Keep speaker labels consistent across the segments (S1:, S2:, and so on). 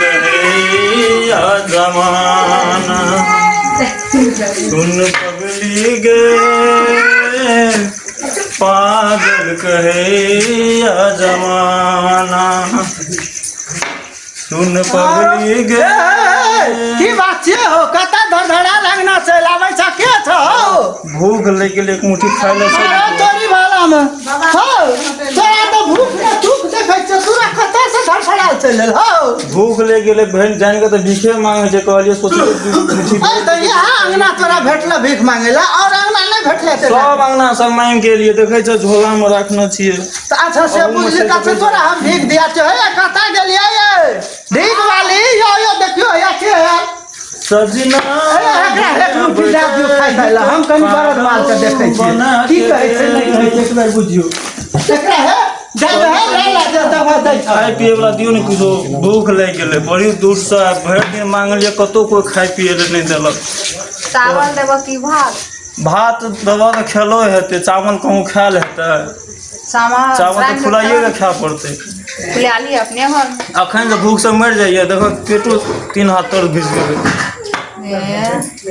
S1: कहे जमाना, सुन पगली गे पागल कहे जमाना, सुन पगली गे।
S2: की बात छियै हो? कतऽ धड़धड़ा लगना चलि आबै छ? के छ हौ?
S1: भूख लागि गेल, एक मुट्ठी खाय ले।
S2: अरे तोरी भालामे हौ, तोरा तऽ भूख ने दुख देखै छियौ, तोरा कतऽ से धड़फड़ाल चलि एल हौ?
S1: भूख लागि गेलै बहन, जानि कऽ तऽ भीखे मांगे छै, कहलियै सोचलियै दू मुट्ठी।
S2: अरे तऽ इएह अंगना तोरा भेटल भीख मांगे ला? और अंगना नहि भेटलै तेरा?
S1: सब अंगना सब मांगि के एलियै, देखै छ झोला मे राखने छियै।
S2: तऽ अच्छा से
S1: अहूमे
S2: बुझली
S1: छै।
S2: कथी तोरा हम भीख दिया छियौ। हे, कतऽ गेलियै ये भीख वाली? यो यो, देखियौ या के है।
S1: सजना।
S2: अरे एकरा एक मुट्ठी दए दियौ खाइ खाइ लए। हम कनि बरद माल के देखै छियै, की कहै छै नहि कहै छै, एक बेर बुझियौ एकरा। हे जा दे, हे ले ला जे दवा दै छै।
S1: खाय पिए वाला दियौ ने किछो, भूख लागि गेलै बड़ी दूर से, भरि दिन मांगलियै, कतौ कोइ खाय पिए लए नहि देलक।
S3: चावल देबऽ की भात?
S1: भात देबऽ तऽ खेलो हेतै, चावल कहूँ खायल हेतै?
S3: चावल
S1: चावल तऽ फुलाइए के खाय पड़तै।
S3: फुला लिअ अपने घर।
S1: अखन तऽ भूख से मरि जाइए, देखो पेटो तीन हाथ तर घुसि गेलै।
S3: ए,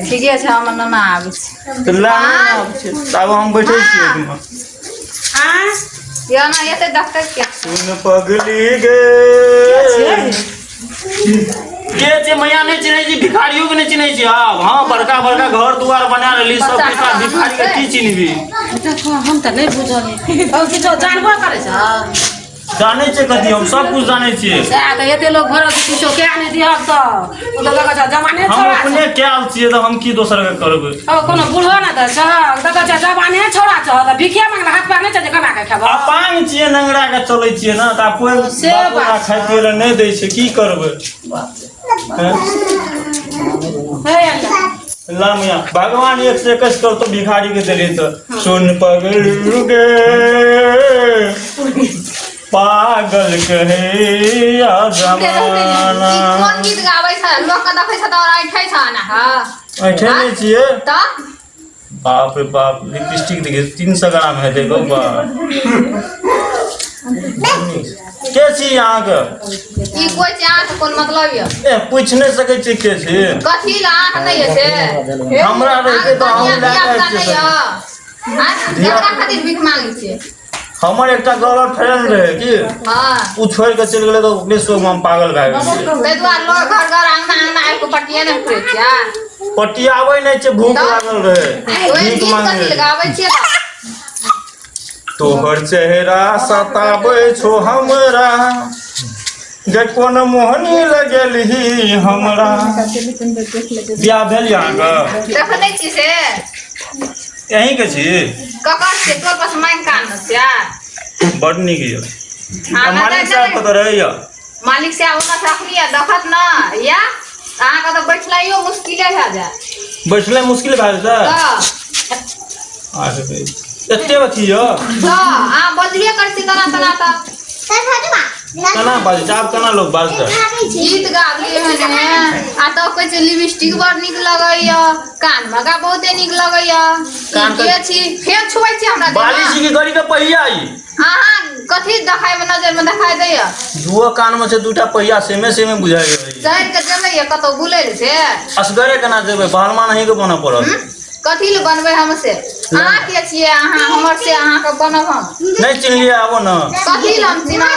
S3: ठीके छै, हमर नाना आबै छै।
S1: तऽ लए नहि आबै छै, ताबे हम बैठै छियै ओहिमे।
S3: यो ना एते देखते के
S1: सुन पगली गे। के छै मैया? नहि चिन्है छी? भिखारियो के नहि चिन्है छी आब? हँ, बड़का बड़का घर दुआर बना लेली सब
S3: बच्चा
S1: कुछ, भिखारी के की चिन्हबी?
S4: देखो, हम तऽ नहि बुझलियै। और किछो जानबो करै छ?
S1: जानै छियै कथी, हम सब कुछ जानै छियै।
S4: सएह तऽ एते लोक भरल छै, किछो कए नहि दिहक तऽ ओ तऽ देखै छ जवाने
S1: हम
S4: छोड़ा
S1: अपने कयल छियै तऽ हम की दोसर के करबै?
S4: ओ कोनो बूढ़ो नहि दै छह, देखै छ जवाने छोड़ा छह तऽ भिखे मांगला हाथ पैर नहि छै जे कमा के खेबह?
S1: अपांग छियै, नंगरा के चलै छियै ने, तऽ आब कोइ
S4: से
S1: बाप
S4: बात
S1: खाय पियै लए नहि दै छै, की करबै? हैं?
S4: हे अल्लाह।
S1: ला मियाँ, भगवान एक से 21 करतो, भिखारी के देली तऽ सुन पगल गे पागल कहे या जमाना।
S3: ई कोन गीत गाबै छै? लोक के देखै छै तऽ और ऐठै छै ने? हँ।
S1: ऐठे नहि छियै।
S3: तऽ
S1: बाप रे बाप, लिपस्टिक देखिए, 300 ग्राम है, देखो बाप। के छी अहाँके?
S3: ई कोइ छै? अहाँके कोन मतलब यऽ?
S1: ए, पूछि नहि सकै छी के छी?
S3: कथी लए? अहाँके नहि यऽ से?
S1: हमरा रहिते तऽ हम
S3: अहाँके
S1: लए
S3: धिया
S1: कऽ
S3: पुता नहि
S1: अबितियै।
S3: यऽ? आँय? केकरा खातिर भीख मांगै छियै?
S1: हमर एकटा गर्ल फ्रेंड रहै की, ओ छोड़ि कऽ चलि गेलै तऽ ओकरे शोकमे हम पागल भए गेलियै।
S3: ताहि दुआरे लोक घर घर अंगना अंगना आबि कऽ पटिये ने फुरै छियै?
S1: पटियाबै नहि छै, भूख लागल रहै,
S3: ओहि
S1: भीख
S3: गीत
S1: मांगे।
S3: कथी लए गाबै छियै तऽ?
S1: तोहर चेहरा सताबै छौ हमरा गे, कोन मोहनी लगेलही हमरा। बियाह भेल यऽ अहाँके?
S3: देखै नहि छी से।
S1: यहीं के छी?
S3: ककर छियै? तोर पास मांगि कान छियै?
S1: बड नीक यऽ।
S3: अहाँ
S1: मालिक साहब कतऽ रहैया?
S3: मालिक साहब ओना से अखनी आ देखत न या, अहाँके तऽ बैठनाइयो मुश्किले भए जायत।
S1: बैठले मुश्किल भए जेतै?
S3: तऽ
S1: अरे, एते अथी यऽ?
S3: तऽ अहाँ बजबे करै छी तना तना तऽ।
S1: केना बाजै छै आब, केना लोक बाजतै?
S3: गीत गाबली हन आ तब कहै छै लिपस्टिक बड़ नीक लगैया, कान मगा बहुते नीक लगैया।
S1: कान
S3: के छी? फेर छुबै छी हमरा
S1: बाली
S3: देहमे?
S1: छी कि गड़ी के पहिया ई?
S3: अहाँ कथी देखाय मे नजर मे देखाय दैया?
S1: दुओ कान मे छै दूटा पहिया, सेमे सेमे बुझाइ रहैया।
S3: चढ़ि के जेबै या कतौ बुलै लए से?
S1: असगरे केना जेबै? बहलमान अहींके बनऽ पड़त।
S3: कथी लए बनबै हम से? अहाँ के छियै अहाँ हमर से अहाँके बनब हम?
S1: नहि चिन्हलियै? आबो ने।
S3: कथी लए हम चिन्हब?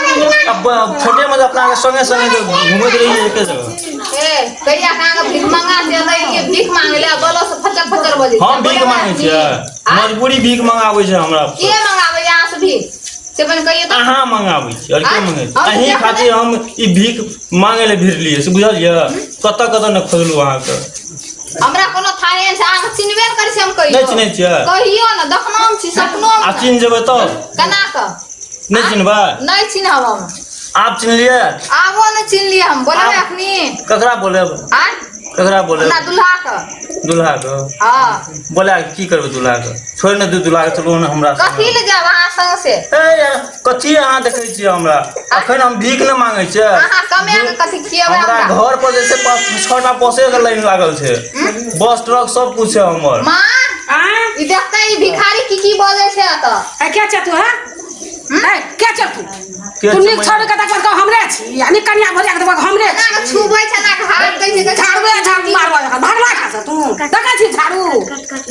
S1: अब छोटे में अपना के संगे संगे जे घूमैत रहियै एके जगह।
S3: ए, कहिया के अहाँके भीख मंगा से एलै के भीख मांगे ले बलो से फचर फचर बजै
S1: हम भीख मांगै छियै? मजबूरी भीख मंगाबै छै हमरा।
S3: के मंगाबै अहाँ से भीख से बन कहियो तऽ?
S1: अहाँ मंगाबै छी आओर के मंगै छी?
S3: हम
S1: अहीं
S3: देखबै।
S1: खातिर हम ई भीख मांगे लए भिड़लियै से बुझलियै? कतऽ कतऽ ने खोजलहुँ अहाँके।
S3: हमरा कोनो थाहे नहि छै, अहाँके चिन्हबे ने करै छी हम कहियो।
S1: नहि चिन्है छियै?
S3: कहियो ने देखनो हम छी सपनो
S1: आ
S3: मे।
S1: चिन्ह जेबै तब?
S3: केना कऽ?
S1: नहि चिन्हबै?
S3: नहि चिन्हब हम।
S1: आब चिन्हलियै?
S3: आबो नहि चिन्हलियै हम। बोलेबै अखनी?
S1: ककरा बोलेब?
S3: आँय?
S1: ककरा बोलेब?
S3: अपना दुल्हा के।
S1: दुल्हा के?
S3: हँ।
S1: बोला के की करबै दुल्हा के? छोड़ि ने दू दुल्हा के, चलू ने हमरा संगे।
S3: कथी ले जायब अहाँ संग से?
S1: ए यार, कथी अहाँ देखै छियै हमरा? अखन हम भीख नहि मांगै छियै।
S3: अहाँ कमाए के कथी खियेबै
S1: हमरा
S3: हमरा?
S1: घर पर जे छै 5-6 टा बसे के लाइन लागल छै, बस ट्रक सब कुछ छै हमर।
S3: माँ,
S4: आँय?
S3: ई देखते ई भिखारी की की बजै छै एतऽ।
S4: ए, के छै तू? हँ, ए, के छै तू?
S1: के
S4: तू
S1: छै
S4: नीक
S1: मैया?
S4: छोड़ के देखबह तऽ हमरे छी आ नीक कनिया भऽ जाके देखबह हमरे छी।
S3: एना के छुबै छै, एना के हाथ दै छै, कहै छै,
S4: झाड़ुए झाड़ू मारबो जखन भागला खा से तू देखै छी झाड़ू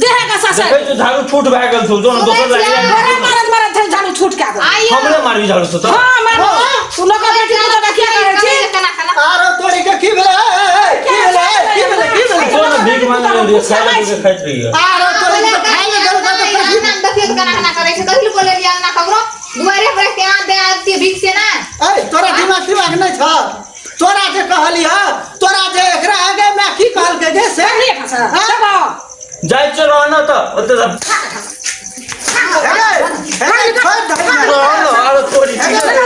S4: देहे के ससे
S1: देखै छौ झाड़ू छूट भए गेल छौ जो ने दोसर
S3: सुनै
S1: लागि
S3: छियै?
S4: तोरे मारत मारत छै झाड़ू छूट के दे
S3: आइयो।
S1: हमरे मारबी झाड़ू से तऽ
S4: हां मारबो तू लोग के बेटी पुतोह के किया करै छी
S3: केना केना
S2: आरो तोरी के की भेलै ए, ए, की भेलै की भेलै की भेलै
S1: जो ने भीख मांगे रहियै खाय लए के खाइत रहियै
S2: आरो तोरी के खाय लए देलकै तऽ फेर
S3: अंगना में देखियो तऽ केना केना करै छै कथी लए बोललियै अंगना ककरो दुआरे पर केना दे आबतियै भीख से ना
S2: ऐ तोरा दिमाग तिमाग नहि छौ तोरा जे कहलिय तोरा जे एकरा आगे में की कहलकै जे से
S4: नहीं खा से देखो
S1: जाइ छियै रह न तऽ ओते सब
S2: हे, हे, छोड़ दही ने।
S1: रह न आरो तोरी
S2: हे,